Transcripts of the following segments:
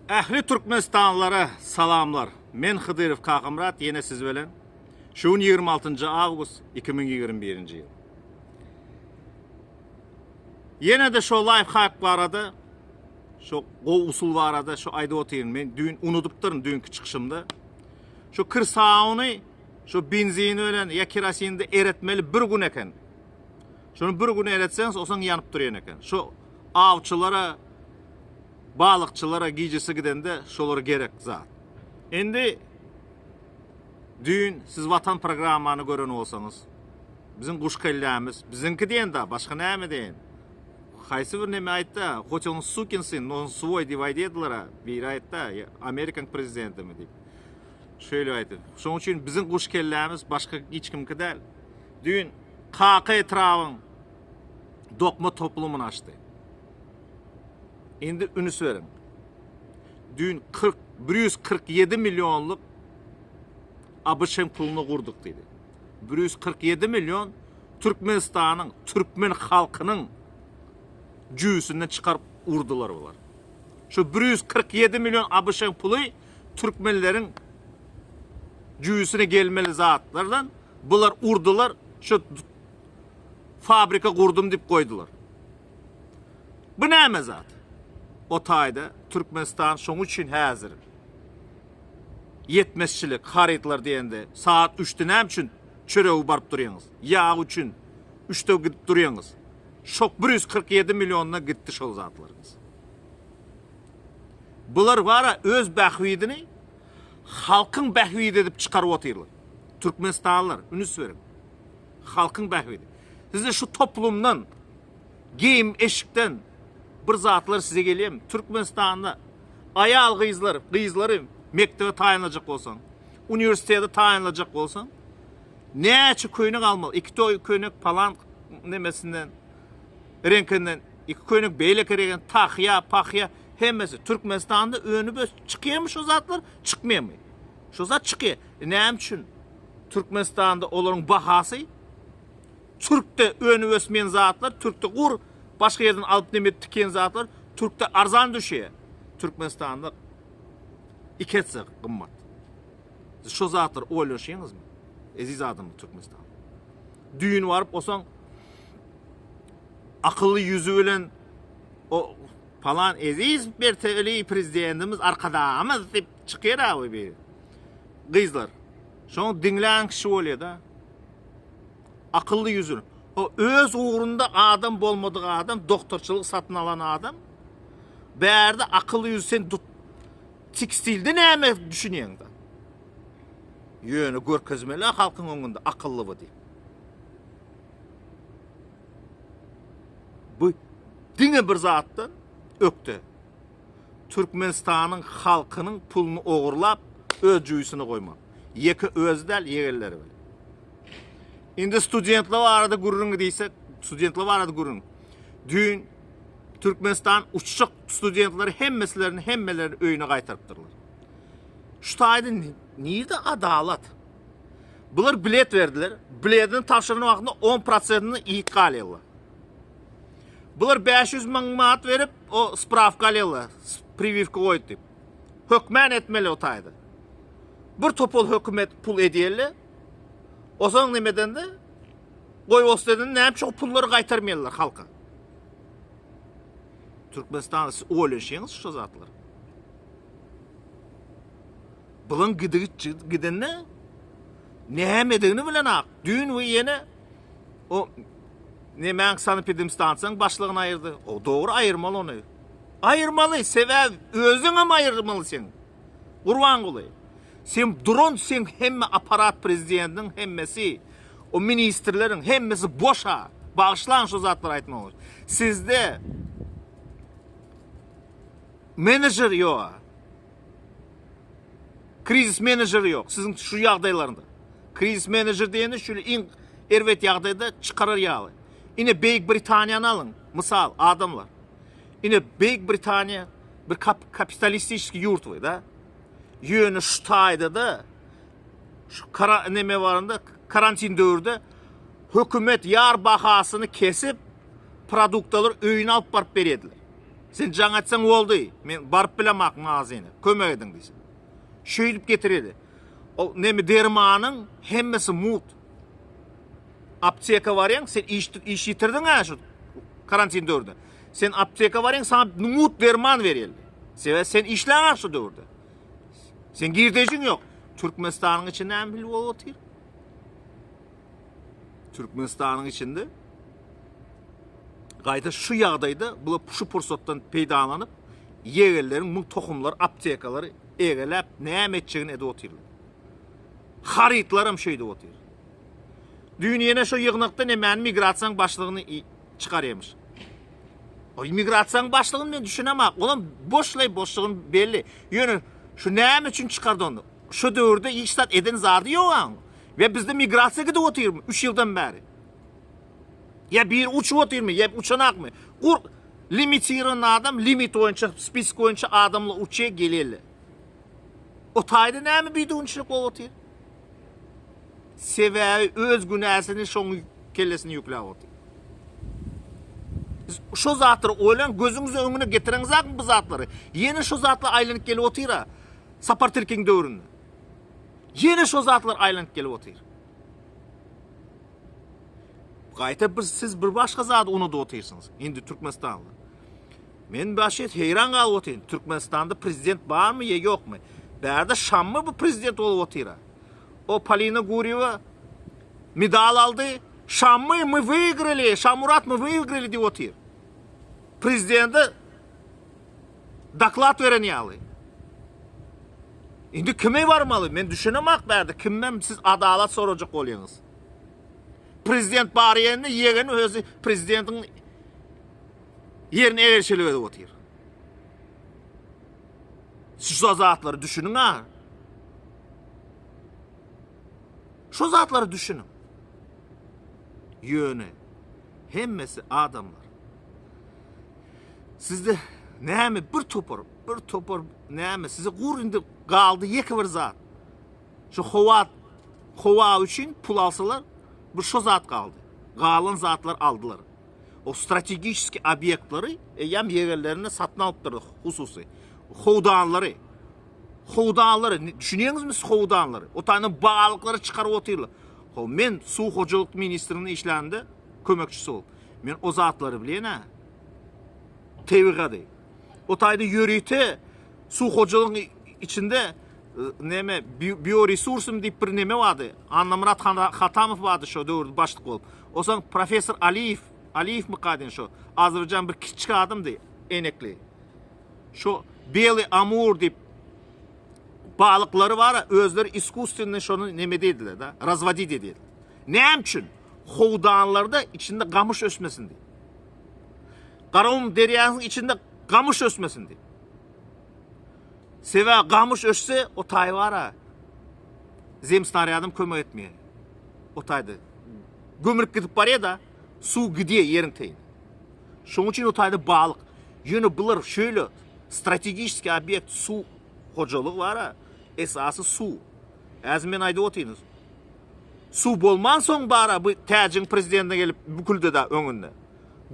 Ähli Türkmenistanlylara salamlar. Men Hydyrow Kakamyrat ýene siz bilen. Şu gün 26 awgust 2021-nji ýyl. Ýene-de şo life hack barada, şo gowy usul barada şo aýdyp otyryn. Men düýn unudypdyryn düýnki çykyşymda. Şu kir sabyny şo benzin bilen ýa kerosinde eretmeli bir gün eken. Şony bir gün eretseňiz, osaň ýanyp durýan eken. Şo awçylara, balykçylara gijesi gidende şolara gerek zat. Indi düýn siz Watan programmany gören bolsaňyz, biziň guş kellämiz, biziňki diýen da, başga näme diýen. Haýsy bir neme aýtdy, hoç on sukin syn, no on svoý diýip aýdýardylar-a, biri aýtdy, Amerikan prezidentimi diýip. Şeýle aýtdy. Şonuň üçin biziň guş kellämiz başga hiç kimki däl. Düýn Kaka etrabyň dokma toplumyny açdy. Indi ünüs beriň. Düýn 40 147 millionlyk ABŞ-yň puluny gurduk diýdi. 147 million Türkmenistanyň, türkmen halkynyň jübüsinden çykaryp urdular bular. Şu 147 million ABŞ-yň puly türkmenleriň jübüsine gelmeli zatlardan bular urdular, şu fabrika gurdum diýip goýdular. Bu näme zat? O taýda Türkmenistan şoň üçin häzir ýetmezçilik harytlar diýende saat 3-de näme üçin çöregi baryp durýaňyz? Ýag üçin 3-de gidip durýaňyz. Şok 147 milliondan gitdi şol zatlaryňyz. Bular bara öz bähbidini halkyň bähbidi edip çykaryp otyrlar. Türkmenistanlylar, ünüs beriň. Halkyň bähbidi. Size şu toplumdan, geýim eşikden bir zatlar size gelýärmi? Türkmenistanda aýal gyzlar, gyzlary mekdebe taýynlajak bolsaň, uniwersitete taýynlajak bolsaň, näçe köýnek almaly? Iki toý köýnek palan nemesinden, reňkinden, iki köýnek beýleki reňkinden, tahýa, pahýa, hemmesi. Türkmenistanda önüp ösüp çykýarmy şo zatlar, çykmaýarmy? Şo zat çykýar. E, näme üçin Türkmenistanda olaryň bahasy Türkde önüp ösmeýän zatlar, Türkde gur, başga ýerden alyp neme edip tiken zatlar Türkde arzan düşýär. Türkmenistanda iki etse gymmat. Siz şo zatlary oýlanyşýaňyzmy? Eziz adamlar Türkmenistan. Düýn baryp osaň akylly ýüzi bilen o palan eziz mertebeli prezidentimiz arkadagymyz diýip çykýar abi bir. Gyzlar. Şoň diňlän kişi bolýar-da. Akylly ýüzüni. O öz ugrunda adam bolmadyk adam, doktorçylyk satyn alan adam. Bärde akylly ýüz sen tekstilde näme düşünýäň-da? Ýöne görkezmeli halkyň öňünde akylly bu diýip. Bu diňe bir zatdan ökde. Türkmenistanyň halkynyň puluny ogurlap öz jübüsine goýmak. Ýeke özi däl, ýegenleri bilen. Indi studentler barada gürrüň diýsek, studentler barada gürrüň. Düýn Türkmenistan uçjak studentleri hemmesilerini hemmelerini öýüne gaýtarypdyrlar. Şu taýda nirde adalat? Bular bilet berdiler. Biletini tabşyran wagtynda 10%-ni iýip galýarlar. Bular 500 müň manat berip, o spravka alýarlar. Priwiwka goýdy diýip. Hökmän etmeli o taýda. Bir topal hökümet pul edýärler. Osaň nemeden de goý bolsun edende näme üçin pullary gaýtarmaýarlar halka? Türkmenistanda siz oýlanşyňyz şu zatlar. Bulan gidigi gidende nämedigini bilen ak. Düýn we ýene o nemäň sanepidemstansiýanyň başlygyny aýyrdy. O dogry aýyrmaly ony. Aýyrmaly, sebäbi özüň hem aýyrmaly sen. Gurbanguly. Sen duran sen hemme aparat prezidentiň hemmesi, o ministrleriň hemmesi boşa. Bagyşlaň şu zatlary aýtmagy. Sizde menejer ýok. Krizis menejeri ýok. Siziň şu ýagdaýlarynda. Krizis menejer diýeni şu iň erbet ýagdaýda çykarar ýaly. Ine Beýik Britaniýany alyň. Mysal, adamlar. Ine Beýik Britaniýa bir kap kapitalistik ýurt bu, da. Ýöne şu taýda-da şu kara neme barynda karantin döwürde hökümet ýar bahasyny kesip produktlary öýüne alyp baryp berýärdiler. Sen jaň etseň boldy. Men baryp bilemak magazine. Kömek ediň diýse. Şeýdip getirýärdi. O neme dermanyň hemmesi mut. Apteka barýaň, sen iş iş ýitirdiň ha şu karantin döwründe. Sen apteka barýaň, sana mut derman berýärler. Sebäbi sen işläň şu döwürde. Sen girdejiň ýok. Türkmenistanyň içinde näme bil bolup otyr? Türkmenistanyň içinde gaýta şu ýagdaýda bular şu pursatdan peýdalanyp ýegenleriň muň tohumlary aptekalary egeläp näme etjegini edip otyrlar. Harytlaram şeýdip otyr. Düýn ýene şo ýygnakda nemäni migrasiýaň başlygyny çykarýamyş. O migrasiýaň başlygyny men düşünemok. Olam boşlaý boşlugyny belli. Ýöne şu näme üçin çykardy ony? Şu döwürde hiç zat eden zady ýok aň. We bizde migrasiýa gidip otyrmy 3 ýyldan bäri? Ýa biri uçup otyrmy, ýa uçanakmy? Gur limitirowan adam limit boýunça, spisk boýunça adamlar uçýa geleli. O taýda näme bidunçilik bolup otyr? Sebäbi öz günäsini şoň kellesine ýükläp otyr. Şo zatlary oýlaň, gözüňiziň öňüne getireňizakmy bu zatlary? Ýene şo zatlar aýlanyp gelip otyr-a. Sapar Tilkiň döwründe. Ýene şo zatlar aýlanyp gelip otyr. Gaýta bir siz bir başga zady unudyp otyrsyňyz. Indi Türkmenistanly. Men başy heýran galyp otyryn. Türkmenistanda prezident barmy ýa ýokmy? Bärde Şammy bu prezident bolup otyra. O Polina Gurýewa medal aldy. Şammy мы выиграли, Şamurat мы выиграли diýip otyr. Prezidente doklad beren ýaly. Indi kime barmaly? Men düşünemak bärde kimden siz adalat sorajak bolýaňyz. Prezident bar ýerinde ýegen özi prezidentiň ýerini egerçilik edip otyr. Şu zatlary düşüniň ha. Şu zatlary düşüniň. Ýöne hemmesi adamlar. Sizde näme bir topar, bir topar näme size gur indi galdy ýeke bir zat. Şu howa howa üçin pul alsalar, bu şu zat galdy. Galan zatlar aldylar. O strategiski obýektleri eýýäm ýegenlerinde satyn alypdyr hususy. Howdanlary. Howdanlary, düşünýäňizmi siz howdanlary? O taýdan balyklary çykaryp otyrlar. Ho, men suw hojalyk ministrinde işlände kömekçisi bolup. Men o zatlary bilýän-ä. Tebigady. O taýda ýörite suw hojalygyň içinde e, neme bioresursym diýip bir neme bardy. Annamyrat Hatamow bardy şo döwürde başlyk bolup. Osaň professor Aliýew, Aliýew myka diýen şo Azerbaýjan bir kiçijik adamdy, enekli. Şo Bely Amur diýip balyklary bar, özleri iskusstvenny şony neme diýdiler da, razwodit edýärler. Näme üçin? Howdanlarda içinde gamyş ösmesin diýip. Garagum derýasynyň içinde gamyş ösmesin diýip. Sebäbi gamyş össe, o taý bar-a. Zemsnaryadam kömek etmeýär. O taýda gömülip gidip barýar-da, suw gidýär ýeriň teýine. Şonuň üçin o taýda balyk. Ýöne bular şeýle strategiski obýekt suw hojalygy bar-a, esasy suw. Häzir men aýdyp otyryn. Suw bolmansoň bar-a bu täjigiň prezidentine gelip büküldi-de öňünde.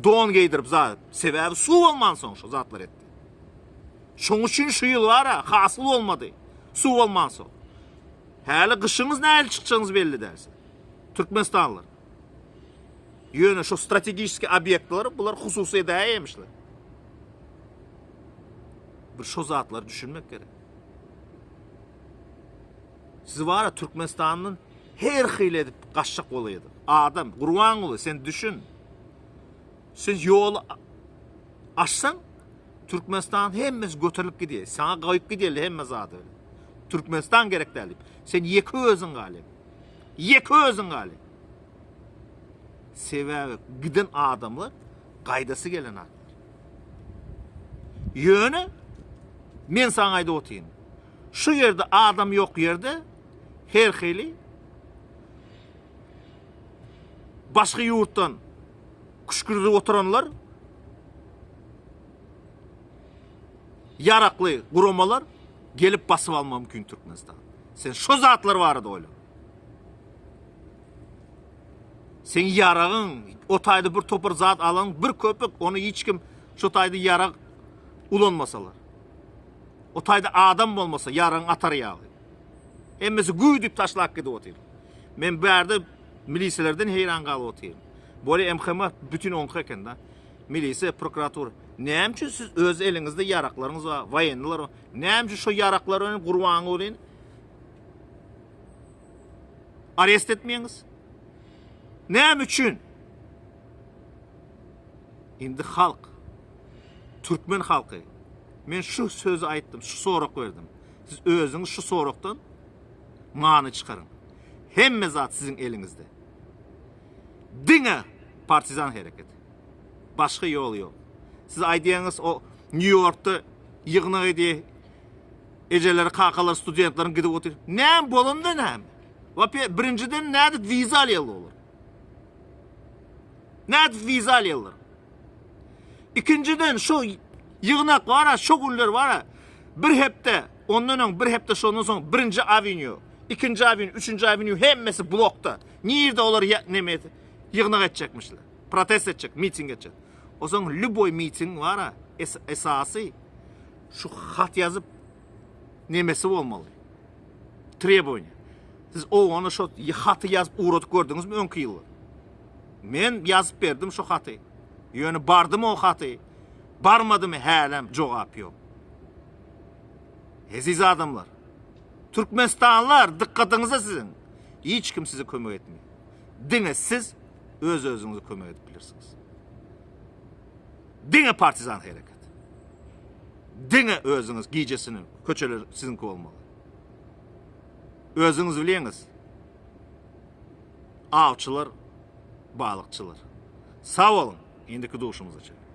Don geýdirip zat. Sebäbi suw bolmansoň şu zatlar etdi. Şoň üçin şu ýyl bar-a hasyl bolmady. Suw bolmansoň. Häli gyşyňyz nähili çykjagyňyz belli däl. Türkmenistanlylar. Ýöne şu strategiski obýektleri bular hususy edäýemişler. Bir şu zatlary düşünmek gerek. Siz bara Türkmenistandan her hili edip gaçjak bolaýdy. Adam, Gurbanguly sen düşün. Sen ýoly açsaň Türkmenistan hemmesi göterilip gidýär. Saňa goýup gidýärler hemme zady. Türkmenistan gerek däl diýip. Sen ýeke özüň galýaň. Ýeke özüň galýaň. Sebäbi giden adamlar gaýdasy gelen adamlar. Ýöne men saňa aýdyp otyryn. Şu ýerde adam ýok ýerde her hili başga ýurtdan küşkürdip oturanlar ýarakly guramalar gelip basyp almak mümkin Türkmenistan. Sen şu zatlar barada oýlan. Sen ýaragyň o taýda bir topar zat alan bir köpük ony hiç kim şu taýda ýarag. ulanmasalar. O taýda adam bolmasa ýaragyň atar ýaly. Hemmesi güýdüp taşlap gidip otyr. Men bärde milisiýalardan heýran galyp otyryn. Bolýa MHM bütin oňky eken da. Milisiýa, prokuratura. Näme üçin siz öz eliňizde ýaraklaryňyz bar, woýenniler bar. Näme üçin şo ýaraklary bilen Gurbangulyny arest etmeýäňiz? Näme üçin? Indi halk, türkmen halky, men şu sözi aýtdym, şu sorak berdim. Siz özüňiz şu sorakdan many çykaryň. Hemme zat siziň eliňizde. Diňe partizan hereketi. Başga ýol ýok. Siz aýdýaňyz o Nýu-Ýorkda ýygnak edýär. Ejeleri, kakalary, studentleriň gidip otyr. Näme bolanda näme? Wape birinjiden nädip wiza alýarlar olar? Nädip wiza alýarlar? Ikinjiden şu ýygnak bar-a, şu günler bar-a, bir hepde, ondan öň bir hepde şondan soň birinji awenýu, ikinji awenýu, üçünji awenýu hemmesi blokda. Nirde olar neme ýygnak etjekmişler? Protest etjek, miting etjek. Onsoň lýuboý miting bar-a, esasy şu hat ýazyp nemesi bolmaly. Trebowaniýa. Siz owgana şo haty ýazyp ugradyp gördüňizmi öňki ýyllar? Men ýazyp berdim şo haty. Ýöne bardymy o haty? Barmadymy hälem jogap ýok. Eziz adamlar, Türkmenistanlylar dykgatyňyza siziň. Hiç kim size kömek etmeýär. Diňe siz öz özüňize kömek edip bilersiňiz. Diňe partizan hereket. Diňe özüňiz gijesini köçeler siziňki bolmaly. Özüňiz bilýäňiz. Awçylar, balykçylar. Sag boluň, indiki duşumyza çenli.